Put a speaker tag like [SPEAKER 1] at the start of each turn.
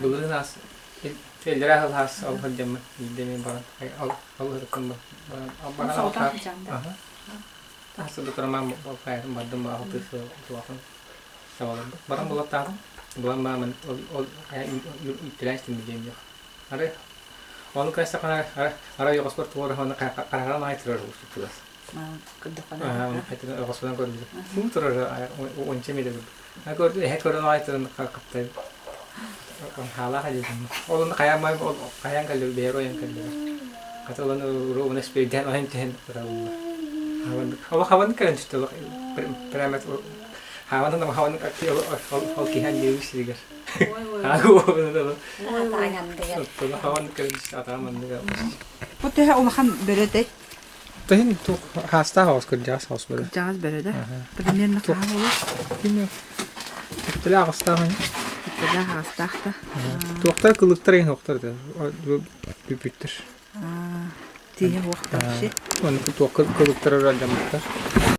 [SPEAKER 1] Былырыын аас Эллэрээ сыл аас ол сылдьаммын биирдэ эмиэ баран ол ол ыһыктан баран баран
[SPEAKER 2] Соҕотох сылдьан
[SPEAKER 1] Аха. Тахса турамаан хайатын бардым алтыы сыл туохун сабаларбыт. Баран булаттаатым. Булан баамын ол ол үттэлээн истим диэн диэх. Ары ону кэстэххинэ арай оҕоспор туора оны хараҕын аай турар устугас.
[SPEAKER 2] Көрдөххүнэ.
[SPEAKER 1] Оҕоспунан көрбүтүм. Уу турар уонча миэтэ курдук. Көрдүм эһэ көрөн аай туран хаптай хаалаах дьиэтим. Ол онно хайаан ол хайаан кэллэ бэйэр ойон кэллэ. Хата олону уруобуна спейдээн ойон түһэн ыталлар. Олох хабан кэлэн түстэ олох прямо хааван хаван ол киһи анньыы сиригэр.
[SPEAKER 2] Бу төһө улахан бөрөтэй?
[SPEAKER 1] Тыһын туох хаастаах оҕус кырдьаҕас оҕус бөрө.
[SPEAKER 2] Кырдьаҕас бөрө да? Примерно хаһа буолар?
[SPEAKER 1] Түптэлээх аҕыстаах ини.
[SPEAKER 2] Түптэлээх аҕыстаах да.
[SPEAKER 1] Туохтар кылыктар иһин уохтар да бүппүттэр.
[SPEAKER 2] Тииһэ уохтар
[SPEAKER 1] Оны туох кылыктар ыралдьаммыттар.